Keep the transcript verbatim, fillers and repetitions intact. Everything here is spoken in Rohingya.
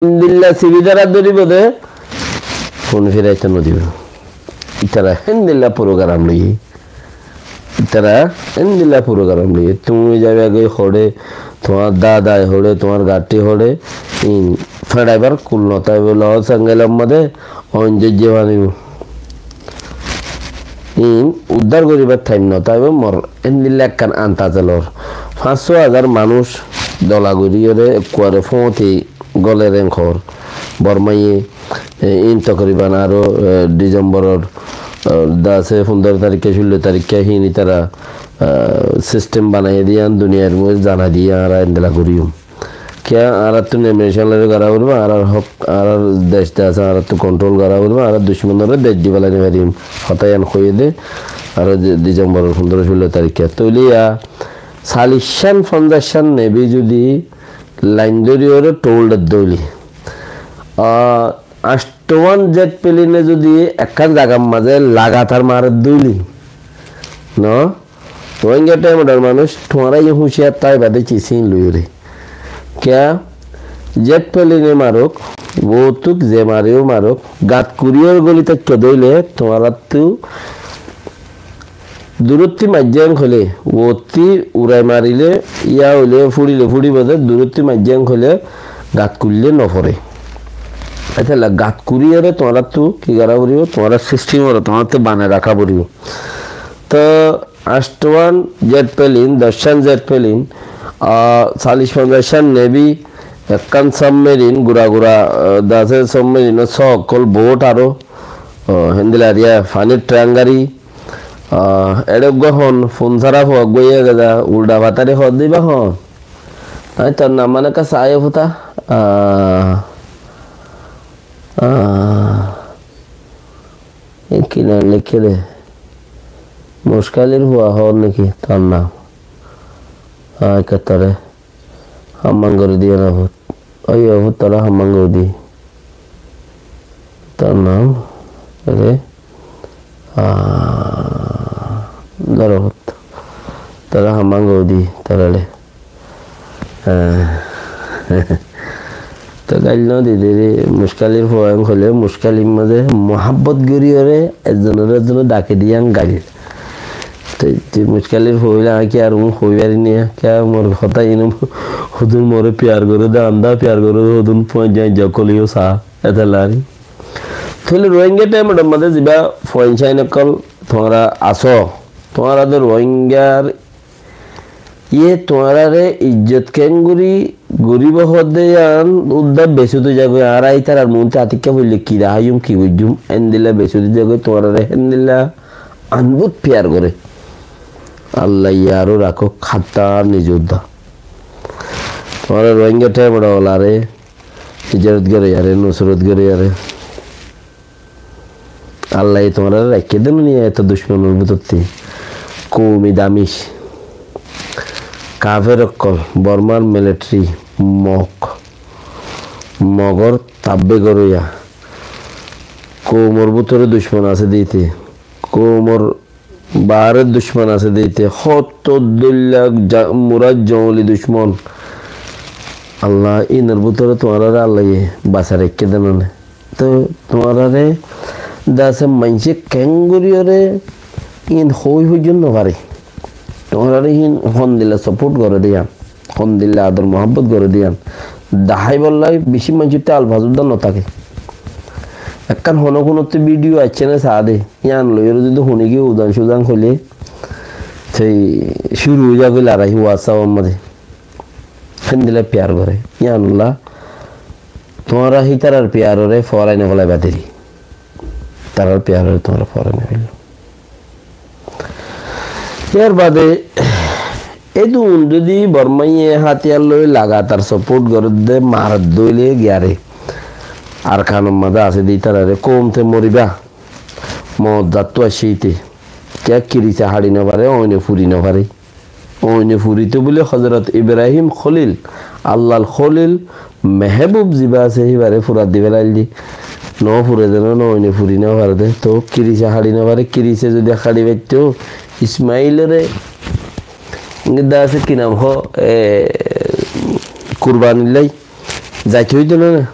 héndilla sibi dóra dóribo de, fon firaito no dibo. Ítara héndilla program loiye. Ítara héndilla program loiye. Tuñí zaiba goi hoçé, tuáñr dadai hoçé, tuáñr gaththi hoçé, in feçaibar kul no táibo, loi sengelor modé oin zoijje fanibo. In uddar goribar thaim no táibo, mor héndilla ekkán antaze lor. Fañs só házar manúic dola goriyóre ekkuare fóñti gole reng hor. Bormaye, e, in tokriban aró, e, Disemboror, e, dase fundoro tarikka, cullo tarikka hín ítara, e, sistem banaiye diyan, duniyair muúntu zanai diye, añára endilla goijjum. Kiyá añárattú nomination loi gora foribo, añárar hók, añárar dec dase añárattú kontrol gora foribo, añára ducmonoré dec di félai no farim. Hotá yián hoiyé de, aró Di-, Disemboror fundoro cullo tarikka. Tóile ya, callic cán, fonzaic cán nebi zodi lain dóriyoré toul der dóile, a, ancto wán jet plane e zodi ekkán zagar mazé lagatar marer dóile, no? Rohingya Time Out or manúic, tuáñra yó huciyar táiba de cis ín loiyóre. Kiyá? Jet plane e marok, uottú ze mareyo marok, gat kuriyor goli táikka dóile, tuáñrattú durótti maijjé hoilé, uottú urai marile, ya óile fúrile fúribo de, durótti maijjé hoilé, gat kuille no fore. Étella gat kuriyoré tuáñrattú ki gora foribo? Tuáñrar sistem ore tuáñrattú banai raká foribo. Tó ancto wán jet plane, doc cán jet plane, a, callic fonzaic cán nebi, ekkán submarine, gura gura, a, dase submarine, só okkol boat aró, a, héndilla ariya, fanir train gari, a, eçé uggwá hon, fon sára fua uggwá iye geda, ulda fatari hoó de íba hon. Añí tor nam mane ka saye futa, a, a, e ki nam leikké de? Muskalir fua hoór niki tor nam? Añí ka tore hamman gori diye na fut. Ói, ó fut, tore hamman gori di. Tor nam, ere, a, doro fut. Tore hamman gori di, tore le. A, tó gail no di de re, muskalir fua hoile, muskalir mazé muhabbot goriyoré, ekzonore ekzone daki diyan gail. Te, te muskalir fua hoile, añí ki ar um hoi fari niya, kiyá mor hotá ino, hodún more piyar gore de, anda piyar gore de, hodún fua ja, ja koliyo sa, étella ari. Tóile Rohingya Time Out or mazé ziba fuain sáin okkol tuáñra asó, tuáñra de Rohingyar iye tuáñrare ijjot kengori goribo hoó de yián uddá beci dui zagói, añára ítarar muúntu atikka foille ki raháiyum, ki goijjum, endilla beci dui zagói tuáñrare héndilla anbut piyar gore. Allah ye aró rakók, hátta nize uddá. Tuáñra Rohingya Time Out olare, hijrot gore yare, nusrot gore yare. Allah ye tuáñrare raikké de no niya eto ducmonor bútotti. Koumi damic, kafer okkol, Bormar military, Mog, Mogor tabbe goroya. Koumor bútore ducmon asé de íte, koumor baáre ducmon asé de íte, hoto dóilla ja-, mura jongoli ducmon. Allah, inor bútore tuáñrare Allah ye basai raikké de no ne. Tó tuáñrare dase maincé kengoriyóre in hoi foijjonto no fare. Tuáñrare in hondilla support gore de yián, hondilla ador muhabbot gore de yián. Daháibolla beci maincótte alfaz uddá no táke. Ekkán hono honotte video aiccé né saá de, yián loiyóre zodi hone ki udan sudan hoile, sei curu ói zagói lorai WhatsApp or mazé. Héndilla piyar gore. Yián olla tuáñra hítarar piyarore forai no félaiba deri. Tarar piyarore tuáñra forai no félo. Yar bade, edun zodi Bormaye hátiyar loi lagatar support gore de, marat dóile giyare Arkanor mazé asé de ítarare, koum te moriba. Moot zattu aiccé íte. Kiyá kirisa haçi no fare, oine furi no fare. Oine furito buli Hozorot Ibrahim Kholil, Allar Kholil, mehbub ziba asé, híbare fura di felail de. No fure de no, no oine furi no fare de. Tó kirisa haçi no fare, kirisa zodi haçi faitto, Ismailore, gidda asé ki nam ho, e, kurbanir lai zaito óito no ne.